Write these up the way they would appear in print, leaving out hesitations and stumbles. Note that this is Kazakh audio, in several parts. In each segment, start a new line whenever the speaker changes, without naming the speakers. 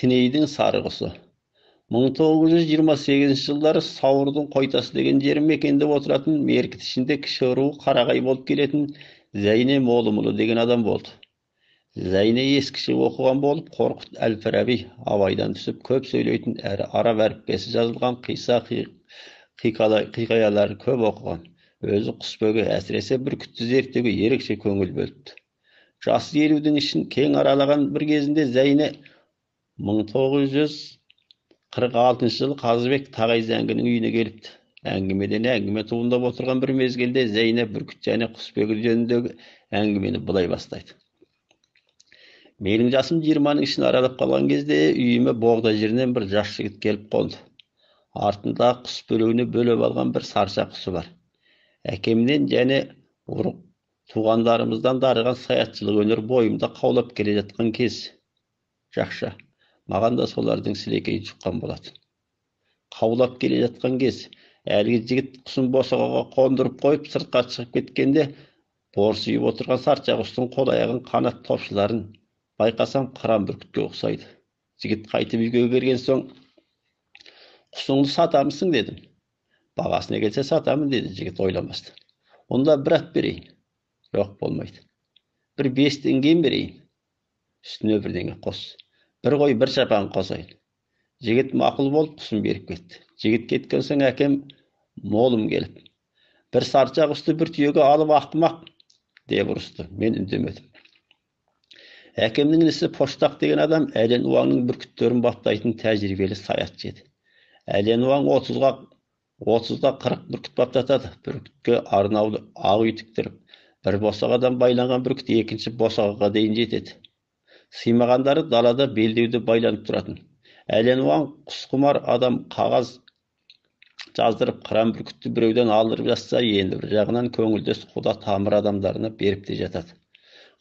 Тінейдің сары құсы. 1928 жылдары Сауырдың Қойтасы деген жері мекенде отыратын Меркіт ішінде кіші руы Қарағай болып келетін Зәйне Молымұлы деген адам болды. Зәйне ескіше оқыған болып, Қорқыт, әл-Фараби, Абайдан түсіп көп сөйлейтін, әрі араб әріппесі жазылған қиса хикаяларын көп оқыған. Өзі құсбегі, әсіресе бүркітті зерттеуге ерекше көңіл бөліпті. Жасы 50-дің ішін кең аралаған бір кезінде Зәйне 1946 жылы Қазыбек Тағай зәңгінің үйіне келіпті. Әңгімеден әңгіме туындап отырған бір мезгілде Зәйне бүркіт және құсбегі жөніндегі әңгімені былай бастайды. Менің жасым 20-ның ішін аралап қалған кезде үйіме Боғда жерінен бір жас жігіт келіп қонды. Артында құс бөлеуіне бөлеп алған бір сарша құсы бар. Әкемнен және ұрық туғандарымыздан дарыған саятшылық өнер бойымда қаулап келе жатқан кез. Жақша, маған да солардың сілекейі жұққан болатын. Қаулап келе жатқан кез, әлгі жігіт құсын босағаға қондырып қойып сыртқа шығып кеткенде борсиып отырған сарша құстың қол аяғын, қанат топшыларын байқасам, қыран бүркітке ұқсайды. Жігіт қайтып үйге келген соң, құсыңды сатамысың дедім. Бағасына келсе сатамын деді жігіт ойламастан. Онда бір ат берейін. Жоқ, болмайды. Бір 5 теңгем берейін. Үстіне бірдеңе қос. Бір қой, бір шапан қосайын. Жігіт мақұл болып құсын беріп кетті. Жігіт кеткен соң әкем Молым келіп, бір сарша құсты бір түйеге алып ақымақ деп ұрысты. Мен үндемедім. Әкемнің інісі Поштақ деген адам Әлен Уаңның бүркіттерін баптайтын тәжірибелі саятшы еді. Әлен Уаң 30-да 40 бүркіт баптатады. Бүркітке арнаулы ақ үй тіктіріп, бір босағадан байланған бүркіт екінші босағаға дейін жетеді. Сыймағандары далада белдеуде байланып тұратын. Әлен Уаң құсқұмар адам, қағаз жаздырып қыран бүркітті біреуден алдырып жатса, енді бір жағынан көңілдес құда тамыр адамдарына беріп те жатады.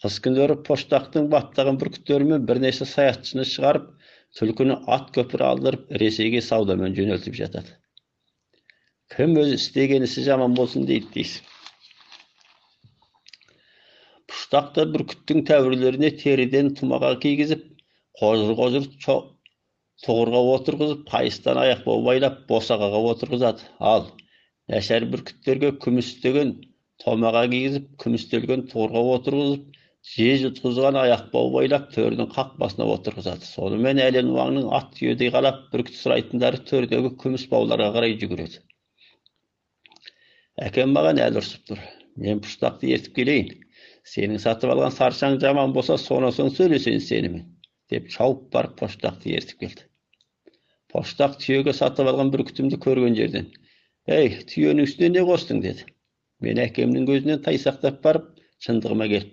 Қыс күндері Поштақтың баптаған бүркіттерімен бірнеше саятшыны шығарып, түлкіні ат көпір алдырып, Ресейге саудамен жөнелтіп жатады. Кім өзі істеген ісі жаман болсын дейді дейсің. Пұштақ та бүркіттің тәуірлеріне теріден тұмаға кигізіп, қожыр-қожыр тұғырға отырғызып, қайыстан аяқбау байлап, босағаға отырғызады. Ал нашар бүркіттерге күмістеген томаға кигізіп, күмістелген тұғырға отырғызып, жез жұтқызған аяқбау байлап, төрдің қақ басына отырғызады. Сонымен Әлен Уаңның ат түйедей қалап, бүркіт сұрайтындары төрдегі күміс бауларға қарай жүгіреді. Әкем маған әлі ұрсып тұр. Мен пұштақты ертіп келейін. Сенің сатып алған саршаң жаман болса, сонан соң сөйлесейін сенімен, деп шауып барып поштақты ертіп келді. Поштақ түйеге сатып алған бүркітімді көрген жерден, «Ей, түйенің үстіне не қостың?» деді. Мен әкемнің көзінен тайсақтап барып, шындығыма келіп,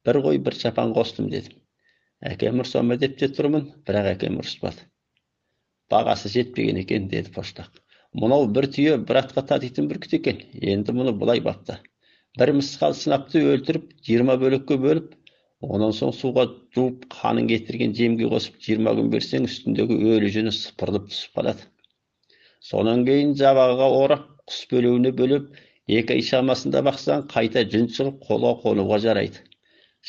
бір қой, бір шапан қостым дедім. Әкем ұрса ма деп те тұрмын, бірақ әкем ұрыспады. Бағасы жетпеген екен, деді поштақ. Мынау бір түйе бір атқа татитын бүркіт екен. Енді мұны былай бапта. Бір мысқал сынапты өлтіріп, 20 бөлікке бөліп, онан соң суға жуып, қанын кетірген жемге қосып 20 күн берсең, үстіндегі өлі жүні сыпырылып түсіп қалады. Сонан кейін жабағыға орап, құс бөлеуіне бөліп, 2 ай шамасында бақсаң, қайта жүн шығып, қолға қонуға жарайды.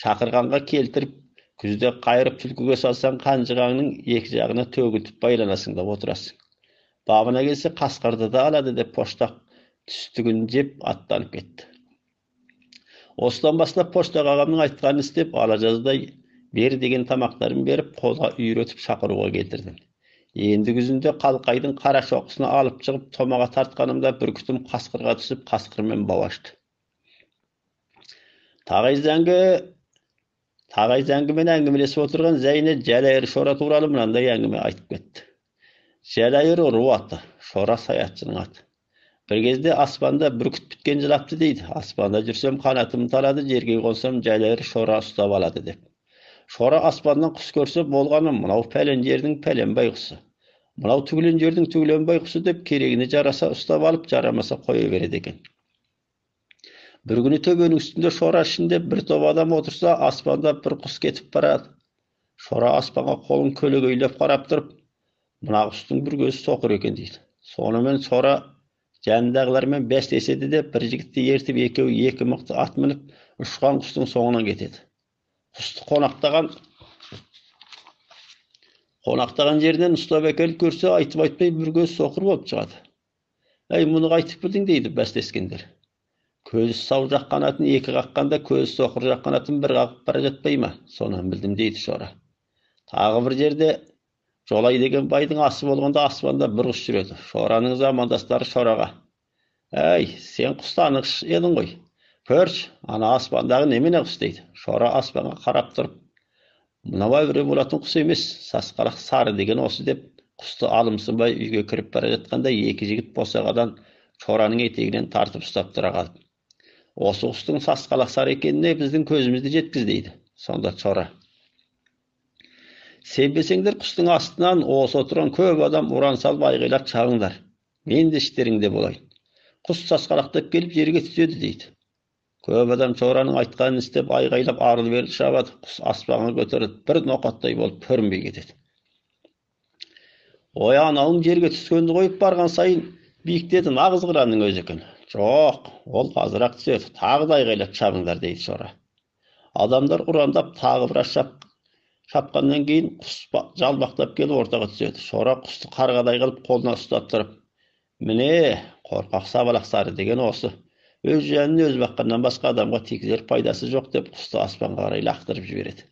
Шақырғанға келтіріп, күзде қайырып түлкіге салсаң, қанжығаңның екі жағына төгілтіп байланасың да отырасың. Бабына келсе, қасқырды да алады деп поштақ түстігін жеп аттанып кетті. Осыдан бастап поштақ ағамның айтқанын істеп, ала жаздай бер деген тамақтарын беріп, қолға үйретіп шақыруға келтірдім. Енді күзінде Қалқайдың қара шоқысына алып шығып, томаға тартқанымда бүркітім қасқырға түсіп, қасқырмен бау ашты. Тағай зәңгімен әңгімелесіп отырған Зәйне Жәлайыр Шора туралы мынандай әңгіме айтып кетті. Жәлайыр ру аты, Шора саятшының аты. Бір кезде аспанда бүркіт біткен жылапты дейді. Аспанда жүрсем қанатым тарады, жерге қонсам Жәлайыр Шора ұстап алады деп. Шора аспаннан құс көрсе болғаны, мынау пәлен жердің пәленбай құсы, мынау түгілен жердің түгіленбай құсы деп керегіне жараса ұстап алып, жарамаса қоя береді екен. Бір күні төбенің үстінде Шора ішінде бір топ адам отырса, аспанда бір құс кетіп барады. Шора аспанға қолын көлегейлеп қарап тұрып, мына құстың бір көзі соқыр екен дейді. Сонымен Шора жанындағылармен бәстеседі де, бір жігітті ертіп, екеуі екі мықты ат мініп, ұшқан құстың соңынан кетеді. Құсты қонақтаған Қонақтаған жерінен ұстап әкеліп көрсе, айтып айтпай бір көз соқыр болып шығады. Әй, мұны қайтып білдің дейді бәстескендер. Көзі сау жақ қанатын екі қаққанда, көзі соқыр жақ қанатын бір қағып бара жатпай ма? Сонан білдім дейді Шора. Тағы бір жерде Жолай деген байдың асы болғанда аспанда бір құс жүреді. Шораның замандастары Шораға: «Әй, сен құс танығыш едің ғой. Көрші, ана аспандағы немене құс?» дейді. Шора аспанға қарап тұрып, «Мынау әуре болатын құс емес, сасқалақ сары деген осы» деп құсты алымсынбай үйге кіріп бара жатқанда екі жігіт босағадан Шораның етегінен тартып ұстап тұра қалып, «Осы құстың сасқалақ сары екеніне біздің көзімізді жеткіз» дейді. Сонда Шора: «Сенбесеңдер, құстың астынан осы отырған көп адам ұран салып айғайлап шағыңдар, мен де іштеріңде болайын. Құс сасқалақтап келіп жерге түседі» дейді. Көп адам Шораның айтқанын істеп айғайлап арлы-берлі шабады. Құс аспанға көтеріліп бір ноқаттай болып көрінбей кетеді. Ой, анауың жерге түскенді қойып барған сайын биіктеді, нағыз қыранның өзі екен. Жоқ, ол азырақ түседі, тағы да айғайлап шабыңдар дейді Шора. Адамдар ұрандап тағы біраз шапқаннан кейін құс жалбақтап келіп ортаға түседі. Шора құсты қарғадай қылып қолына ұстап тұрып, «Міне, қорқақ сабалақ сары деген осы. Өз жанын өзі баққаннан басқа адамға тигізер пайдасы жоқ» деп құсты аспанға қарай лақтырып жібереді.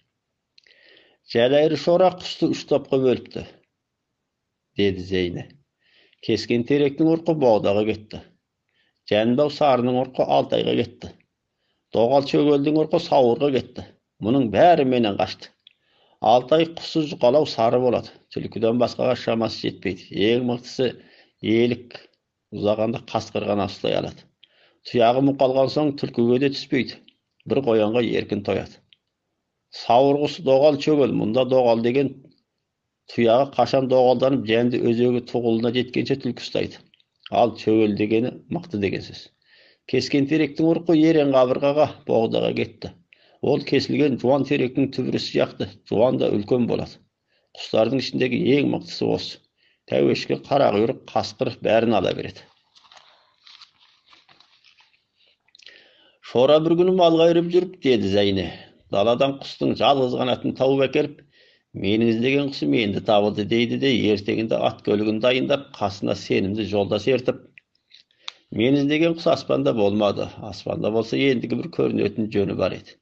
Жәләйір Шора құсты үш топқа бөліпті, деді Зейне. Кескен теректің ұрқы Боғдаға кетті. Жәнбау сарының ұрқы Алтайға кетті. Доғал Шөгелдің ұрқы Сауырға кетті. Мұның бәрі менен қашты. Алтай құсы жұқалау сары болады. Түлкіден басқаға шамасы жетпейді. Ең мықтысы елік, ұзағанда қасқыр ғана ұстай алады. Тұяғы мұқалған соң түлкіге де түспейді. Бір қоянға еркін тояды. Сауыр құсы доғал Шөгел. Мұнда доғал деген тұяғы қашан доғалданып жәнді өзегі тұғылына жеткенше түлкі ұстайды. Ал Шөгел дегені мықты деген сөз. Кескен теректің ұрқы ерен қабырғаға, Боғдаға кетті. Ол кесілген жуан теректің түбірі сияқты, жуан да үлкен болады. Құстардың ішіндегі ең мықтысы осы. Тәуешкі, қарақұйрық, қасқыр бәрін ала береді. Шора бір күні мал қайырып жүріп, деді Зәйне, даладан құстың жалғыз қанатын тауып әкеліп, менің іздеген құсым енді табылды дейді де, ертеңінде ат көлігін дайындап, қасына сенімді жолдас ертіп, мен іздеген құс аспанда болмады, аспанда болса ендігі бір көрінетін жөні бар еді.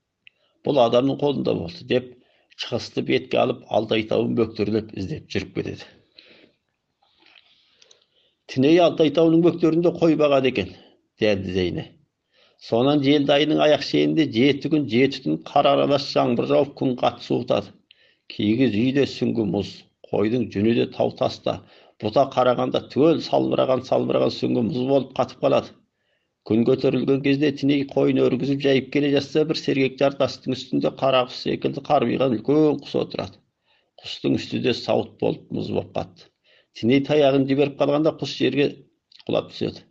Бұл адамның қолында болды деп шығысты бетке алып, Алтай тауын бөктерлеп іздеп жүріп кетеді. Тіней Алтай тауының бөктерінде қой бағады екен, деді Зейне. Сонан желді айының аяқ шенінде 7 күн 7 түн қар аралас жаңбыр жауып, күн қатты суытады. Кигіз үйде сүңгі мұз, қойдың жүні де тау таста, бұта қарағанда түгел салбыраған сүңгі мұз болып қатып қалады. Күн көтерілген кезде Тіней қойын өргізіп жайып келе жатса, бір сергек жартастың үстінде қара құс секілді қарбиған үлкен құс отырады. Құстың үсті де сауыт болып мұз болып қатты. Тіней таяғын жіберіп қалғанда құс жерге құлап түседі.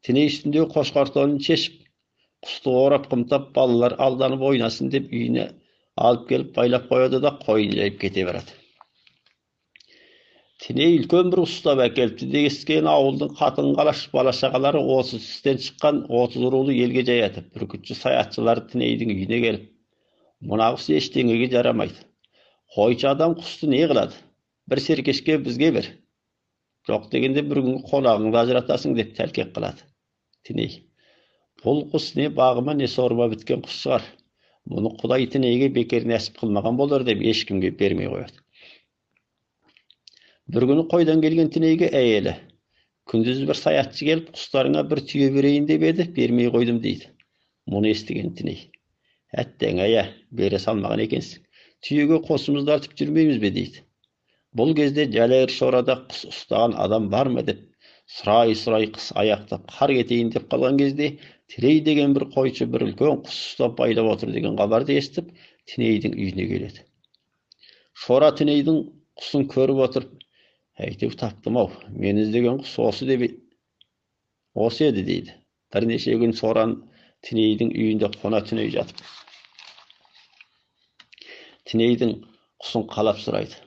Тіней үстіндегі қошқар тонын шешіп, құсты орап қымтап, балалар алданып ойнасын деп үйіне алып келіп байлап қояды да қойын жайып кете барады. Тіней үлкен бір ұстап әкеліпті дескен ауылдың қатын қалаш бала шағалары 30 тістен шыққан 30 рулы елге жаяды. Бүркітші саятшылар Тінейдің үйіне келіп, мына құс ештеңеге жарамайды. Қойшы адам құсты не қылады? Бір серкешке бізге бер. Жоқ дегенде бір күнгі қонағыңды ажыратасың деп тәлкек қылады. Тіней: бұл құс не бағыма не сорыма біткен құс шығар. Мұны Құдай Тінейге бекер нәсіп қылмаған болар деп ешкімге бермей қояды. Бір күні қойдан келген Тінейге әйелі: күндіз бір саятшы келіп, құстарыңа бір түйе берейін деп еді, бермей қойдым дейді. Мұны естіген Тіней: әттең ая, бере салмаған екенсің. Түйеге қосымызды артып жүрмейміз бе дейді. Бұл кезде Жәләйір Шорада құс ұстаған адам бар ма деп сұрай-сұрай қыс аяқтап қар кетейін деп қалған кезде Тірей деген бір қойшы бір үлкен құс ұстап байлап отыр деген хабарды естіп, Тінейдің үйіне келеді. Шора Тінейдің құсын көріп отырып, әйтеу таптым ау, мен іздеген құс осы деп осы еді дейді. Бірнеше күн Шоран Тінейдің үйінде қона түней жатып, Тінейдің құсын қалап сұрайды.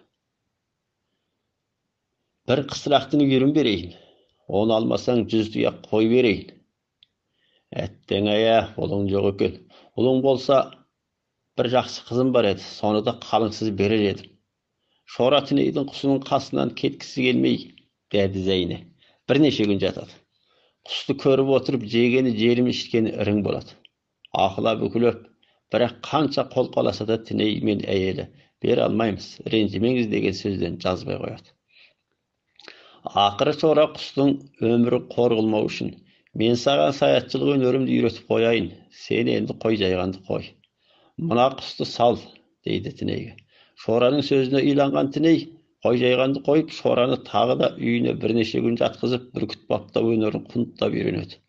Бір қысырақтың үйірін берейін, оны алмасаң 100 тұяқ қой берейін. Әттең ая, ұлың жоқ екен. Ұлың болса бір жақсы қызым бар еді, соны да қалыңсыз берер едім. Шора Тінейдің құсының қасынан кеткісі келмей, дәді Зәйне. Бірнеше күн жатады. Құсты көріп отырып, жегені жерім, ішкені ірің болады. Ақылап үкілеп, бірақ қанша қолқаласа да Тіней мен әйелі бере алмаймыз, ренжімеңіз деген сөзден жазбай қояды. Ақыры Шора құстың өмірі қор қылмау үшін, мен саған саятшылық өнерімді үйретіп қояйын, сен енді қой жайғанды қой. Мына құсты сал, дейді Тінейге. Шораның сөзіне иланған Тіней қой жайғанды қойып, Шораны тағы да үйіне бірнеше күн жатқызып, бүркіт баптау өнерін құнттап үйренеді.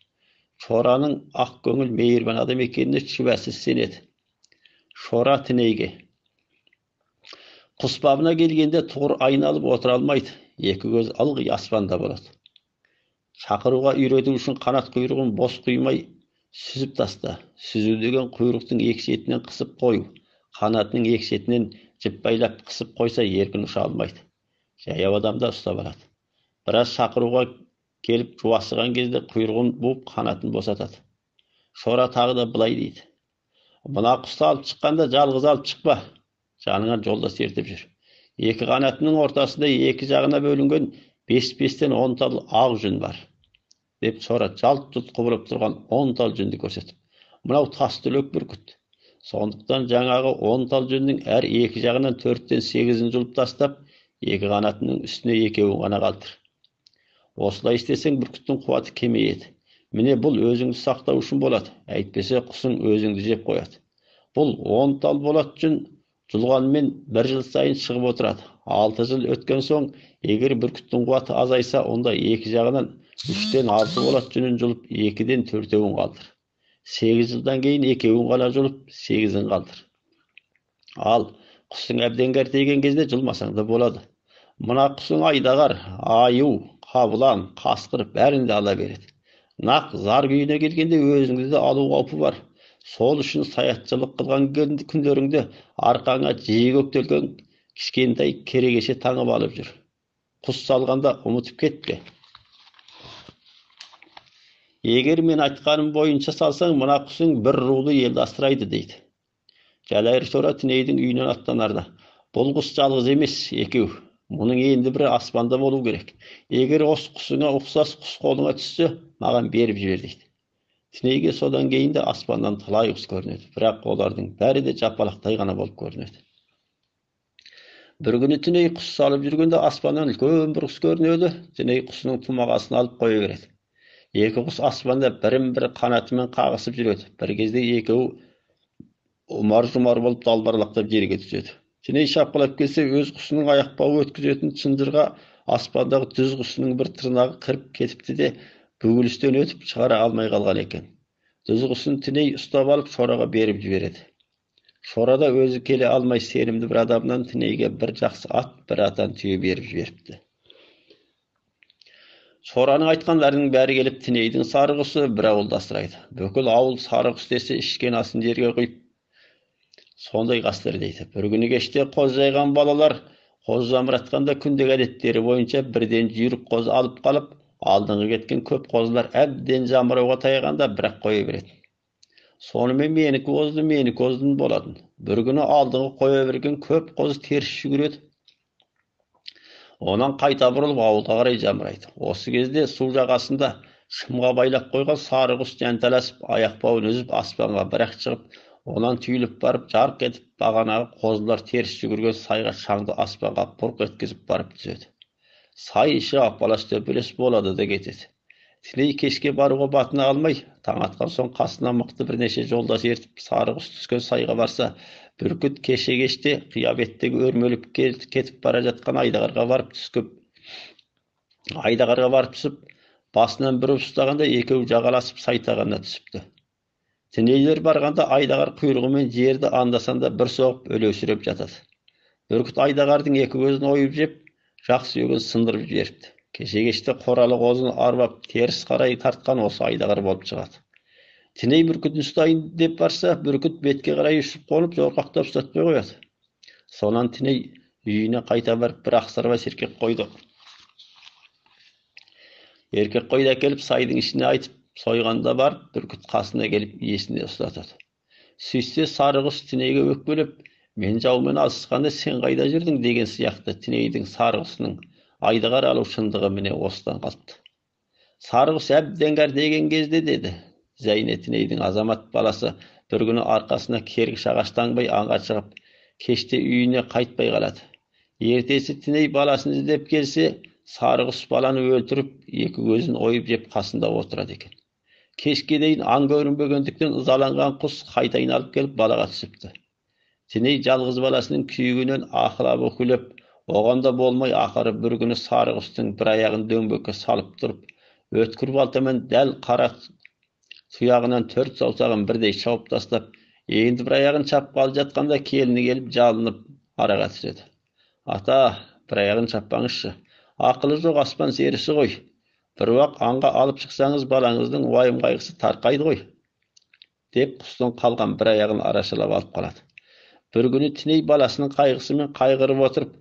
Шораның ақ көңіл мейірбан адам екеніне шүбәсіз сенеді. Шора Тінейге құс бабына келгенде тұғыр айналып отыра алмайды, екі көз ылғи аспанда болады. Шақыруға үйрету үшін қанат құйрығын бос құймай сүзіп таста. Сүзу деген құйрықтың екі шетінен қысып қою, қанатының екі шетінен жіп байлап қысып қойса еркін ұша алмайды. Жаяу адам да ұстап алады. Біраз шақыруға келіп жуасыған кезде құйрығын буып қанатын босатады. Шора тағы да былай дейді. Мына құсты алып шыққанда жалғыз алып шықпа, жаныңа жолдас ертіп жүр. Екі қанатының ортасында екі жағына бөлінген 5-5-тен 10 тал ақ жүн бар, деп Шора жалт-жұлт құбырып тұрған 10 тал жүнді көрсетіп. Мынау тас түлек бүркіт. Сондықтан жаңағы 10 тал жүннің әр екі жағынан 4-тен 8-ін жұлып тастап, екі қанатының үстіне екеуін ғана қалдыр. Осылай істесең бүркіттің қуаты кемейеді. Міне бұл өзіңді сақтау үшін болады, әйтпесе құсың өзіңді жеп қояды. Бұл 10 тал болат жүн жұлғанмен бір жыл сайын шығып отырады. 6 жыл өткен соң, егер бүркіттің қуаты азайса, онда екі жағынан 3-тен 6 болат жүнін жұлып, 2-ден 4-еуін қалдыр. 8 жылдан кейін екеуін ғана жұлып, 8-ін қалдыр. Ал құсың әбден кәртейген кезде жұлмасаң да болады. Мына құсың айдағар, аю, қабылан, қасқыр бәрін де ала береді. Нақ зар күйіне келгенде өзіңді де алу қаупі бар. Сол үшін саятшылық қылған күндеріңде арқаңа жиі көктелген кішкентай керегеше таңып алып жүр. Құс салғанда ұмытып кетпе. Егер мен айтқаным бойынша салсаң, мына құсың бір рулы елді асырайды, дейді. Жалайыр Шора Тінейдің үйінен аттанарда. Бұл құс жалғыз емес, екеу. Мұның енді бірі аспанда болу керек. Егер осы құсыңа ұқсас құс қолыңа түссе, маған беріп жібер, дейді. Тінейге содан кейін де аспаннан талай құс көрінеді. Бірақ олардың бәрі де жапалақтай ғана болып көрінеді. Бір күні Тіней құс салып жүргенде аспаннан үлкен бір құс көрінеді. Тіней құсының тумағасын алып қоя береді. Екі құс аспанда бірін-бірі қанатымен қағысып жүреді. Бір кезде екеуі ұмар-жұмар болып далбарлақтап жерге түседі. Тіней шапқылап келсе, өз құсының аяқбауы өткізетін шынжырға аспандағы түз құсының бір тырнағы кіріп кетіпті де, бүгілістен өтіп шығара алмай қалған екен. Түз құсын Тіней ұстап алып Шораға беріп жібереді. Шора да өзі келе алмай сенімді бір адамнан Тінейге бір жақсы ат, бір атан түйе беріп жіберіпті. Шораның айтқандарының бәрі келіп Тінейдің сары құсы бір ауылды асырайды. Бүкіл ауыл сары құс десе ішкен асын жерге құйып, сондай қастер дейді. Бір күні кеште қоз жайған балалар қоз жамыратқанда күндегі әдеттері бойынша бірден жүйрік қоз алып қалып, алдыңғы кеткен көп қозылар әбден жамырауға таяғанда бірақ қоя береді. Сонымен менікі озды, менікі озды болатын. Бір күні алдыңғы қоя берген көп қоз теріс жүгіреді. Онан қайта бұрылып ауылға қарай жамырайды. Осы кезде су жағасында шымға байлап қойған сары құс жанталасып, аяқ бауын үзіп аспанға бірақ шығып, онан түйіліп барып жарқ етіп бағанағы қозылар теріс жүгірген сайға шаңды аспанға бұрқ еткізіп барып түседі. Сай іші апалас төпелес болады да кетеді. Тіней кешке баруға батына алмай, таң атқан соң қасына мықты бірнеше жолдас ертіп сары құс түскен сайға барса, бүркіт кеше кеште қия беттегі өрмелеп кетіп бара жатқан айдағарға барып түсіп, басынан бүріп ұстағанда екеуі жағаласып сай тағанына түсіпті. Тінейлер барғанда айдағар құйрығымен жерді анда-санда бір соғып өлеусіреп жатады. Бүркіт айдағардың екі көзін ойып жеп, жақ сүйегін сындырып жіберіпті. Кеше кеште қоралы қозын арбап теріс қарай тартқан осы айдағар болып шығады. Тіней бүркітін ұстайын деп барса, бүркіт бетке қарай ұшып қонып, жорғақтап ұстатпай қояды. Сонан Тіней үйіне қайта барып бір ақсарбас еркек қойды. Еркек қойды әкеліп сайдың ішіне айтып, сойғанда барып, бүркіт қасына келіп иесіне ұстатады. Сөйтсе сары құс Тінейге өкпелеп, Мен жаумен алысқанда сен қайда жүрдің деген сияқты Тінейдің сары құсының айдығар алу шындығы міне осыдан қалыпты. Сары құс әбден кәртейген кезде, деді Зәйне, Тінейдің азамат баласы бір күні арқасына кергіш ағаш таңбай аңға шығып, кеште үйіне қайтпай қалады. Ертесі Тіней баласын іздеп келсе, сары құс баланы өлтіріп, екі көзін ойып жеп қасында отырады екен. Кешке дейін аң көрінбегендіктен ызаланған құс қайта айналып келіп балаға түсіпті. Тіней жалғыз баласының күйігінен ақылап үһілеп, оған да болмай ақыры бір күні сары құстың бір аяғын дөңбекке салып тұрып, өткір балтамен дәл қара тұяғынан 4 саусағын бірдей шауып тастап, енді бір аяғын шапқалы жатқанда келіні келіп жалынып араға түседі. Ата, бір аяғын шаппаңызшы, ақылы жоқ аспан серісі ғой. Бір уақ аңға алып шықсаңыз, балаңыздың уайым қайғысы тарқайды ғой, деп құстың қалған бір аяғын арашалап алып қалады. Бір күні Тіней баласының қайғысымен қайғырып отырып,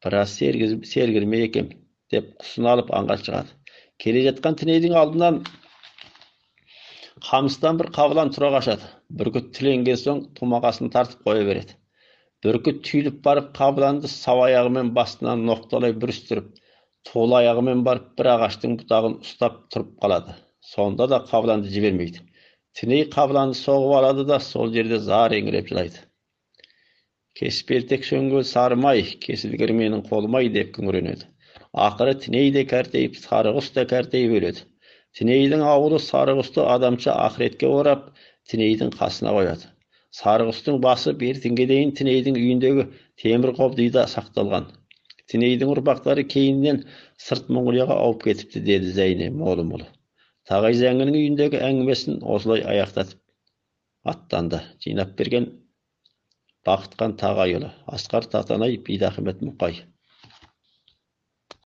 біраз сергірме екен деп құсын алып аңға шығады. Келе жатқан Тінейдің алдынан қамыстан бір қабылан тұра қашады. Бүркіт тіленген соң тумағасын тартып қоя береді. Бүркіт түйіліп барып қабыланды сау аяғымен басынан ноқталай бүрістіріп, тола аяғымен барып бір ағаштың бұтағын ұстап тұрып қалады. Сонда да қабыланды жібермейді. Тіней қабыланды соғып алады да сол жерде зар еңіреп жылайды. Кеспелтек шөңгел сарымай, кесілгір менің қолымай деп күңіренеді. Ақыры Тіней де кәртейіп, сары құс та кәртейіп өледі. Тінейдің ауылы сары құсты адамша ақыретке орап, Тінейдің қасына қояды. Сары құстың басы бертінге дейін Тінейдің үйіндегі темір қобдида сақталған. Тінейдің ұрпақтары кейіннен сырт Моңғолияға ауып кетіпті, деді Зәйне Молымұлы. Тағай зәңгінің үйіндегі әңгімесін осылай аяқтатып аттанды. Жинап берген Бақытқан Тағайұлы, Асқар Татанай, Бидахмет Мұқай.